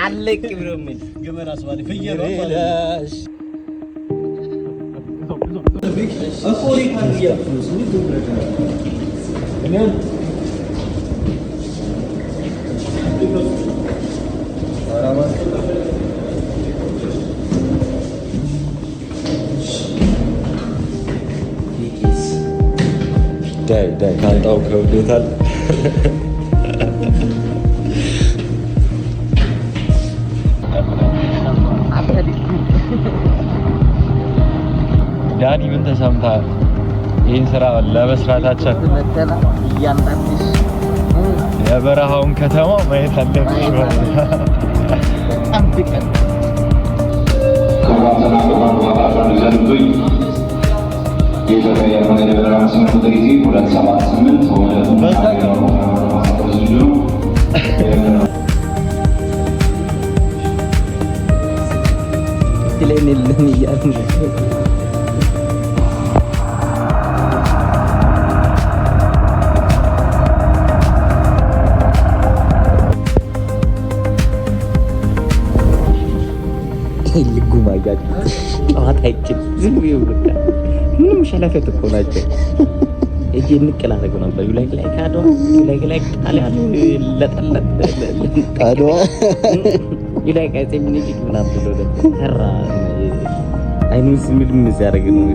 አለቅ ብሎ ምን ግመል አስባለ ፍየል ዳይ ዳይ ካንጣው ከብዶታል። ዳኒ ምን ተሰምታል? ይህን ስራ ለመስራታችን የበረሃውን ከተማ ማየት አለብሽ። የኢትዮጵያ አየር መንገድ የበረራ መስመር ቁጥር ET 278 ወደ ዝግጁ ነው። Plane የለም እያሉ ልጉማያ ጨዋታ አይችል ዝም ብሎ በቃ ምንም ሸለፈት እኮ ናቸው። እጄ ንቅል አደረገው ነበር። You like አድዋ፣ you like ጣሊያን ለጠለጥ አድዋ You like አፄ ምኒልክ ምናምን ብሎ ነበር። ተራ አይኑን ስምልም ሲያደርግ ነው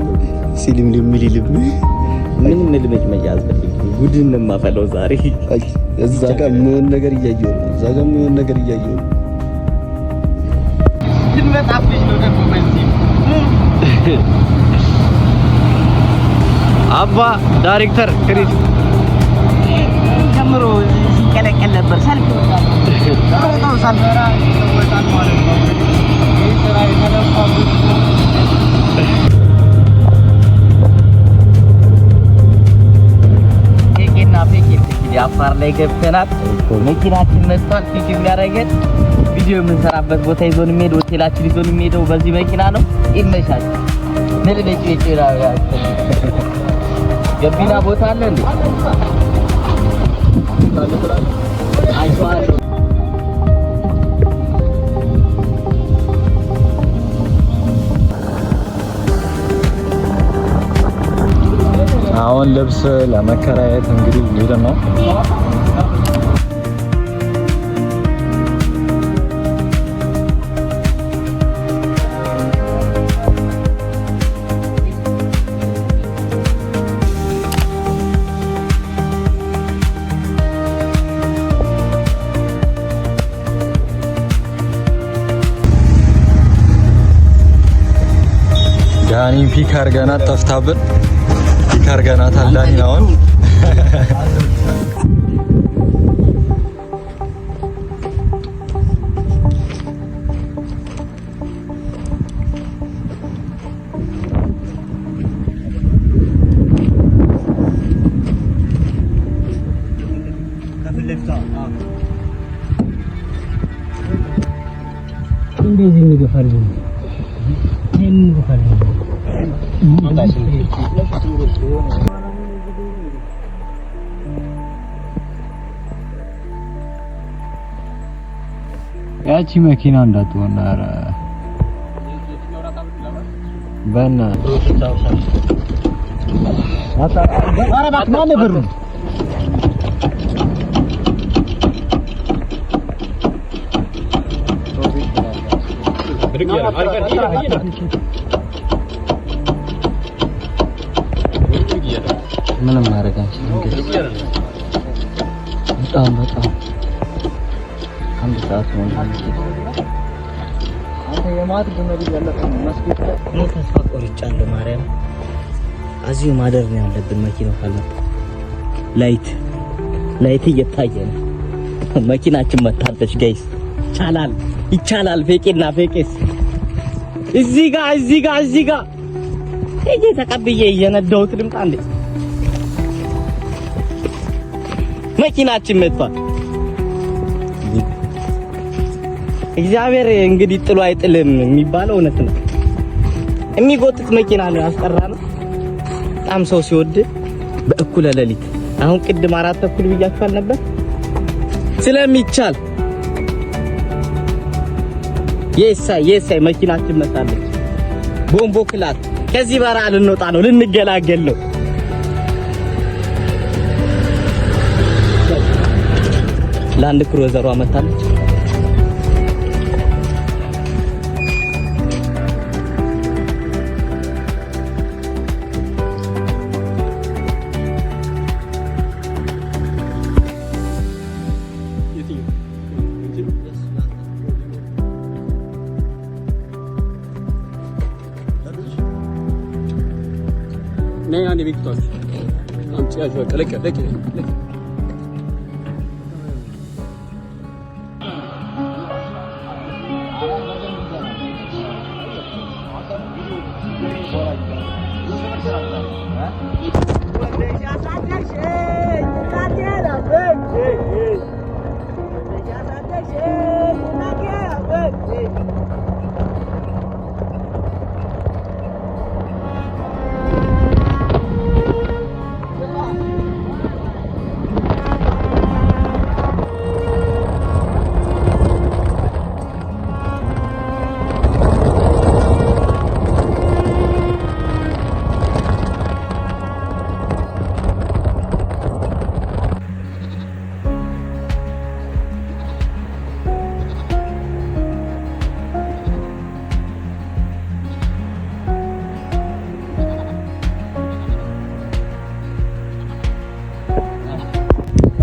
ሲልምልም ይልም ምንም መልመጭመጫ አያስፈልግም። ጉድን ነው የማፈለው ዛሬ። እዛ ጋር ምን ነገር እያየሁ ነው። እዛ ጋር ምን ነገር እያየሁ ነው። ልንመጣብሽ ነው ደግሞ በዚህ አባ ዳይሬክተር ክሪስ ጀምሮ ሲቀለቀል ነበር። ሰልፍ ሮጠው ሰልፍ ፌቄና ፌቄ እንግዲህ አፋር ላይ ገብተናል። መኪናችን መጥቷል። Pick የሚያደርገን ቪዲዮ የምንሰራበት ቦታ ይዞን የሚሄድ ሆቴላችን ይዞን የሚሄደው በዚህ መኪና ነው። ይመሻል። ምን ልጭ ገቢና ቦታ አለ እንዴ? አይቼዋለሁ። አሁን ልብስ ለመከራየት እንግዲህ እየሄድን ነው። ዳኒን pick አድርገናት ጠፍታብን፣ pick አድርገናታል ዳኒን አሁን እንደዚህ እንገፋለን። ይሄን እንገፋለን። ያቺ መኪና እንዳትሆን፣ ኧረ በእናትህ ኧረ እባክህ ማነው በሩን? ምንም ማድረግ አንችልም። በጣም በጣም አንድ ሰዓት ነው። እኔ ተስፋ ቆርጫለሁ። ማርያም እዚሁ ማደር ነው ያለብን። መኪናው ካልመጣ light light እየታየ ነው። መኪናችን መታለች guys። ይቻላል ይቻላል። ፌቄና ፌቄስ እዚህ ጋር እዚህ ጋር እዚህ ጋር ሄጄ ተቀብዬ እየነዳሁት ልምጣ እንዴ? መኪናችን መጥቷል። እግዚአብሔር እንግዲህ ጥሎ አይጥልም የሚባለው እውነት ነው። የሚጎትት መኪና ነው ያስጠራ ነው። በጣም ሰው ሲወድ በእኩለ ሌሊት አሁን ቅድም 4:30 ብያችኋል ነበር። ስለሚቻል የሳይ የሳይ መኪናችን መታለች። ቦምቦክላት ከዚህ በረሃ ልንወጣ ነው፣ ልንገላገል ነው። ላንድ ክሩዘሯ መታለች። ነይ አንዴ ቤት ውጣ። አምጪ ያዥ በቃ ለቀ ለቀ ለቀ።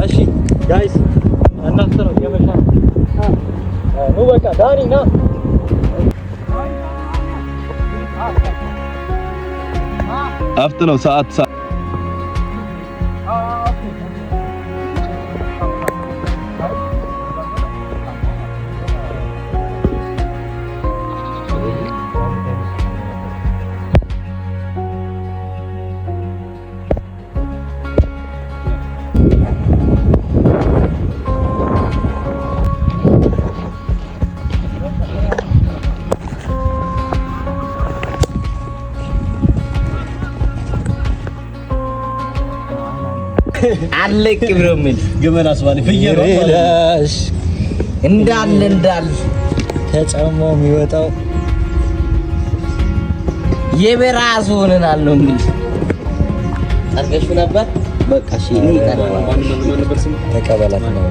እሺ guys እናንተ ነው የመሻ ነው። በቃ ዳኒ ና። አፍጥ ነው ሰዓት። አለቅ ብሎ ምን ግመል አስባለ ፍየል እንዳለ እንዳለ ከጫማው የሚወጣው የበራሱ ሆነናል ነው ምን ጠርገሹ ነበር። በቃ እሺ፣ እኔ ተቀበላት ነው።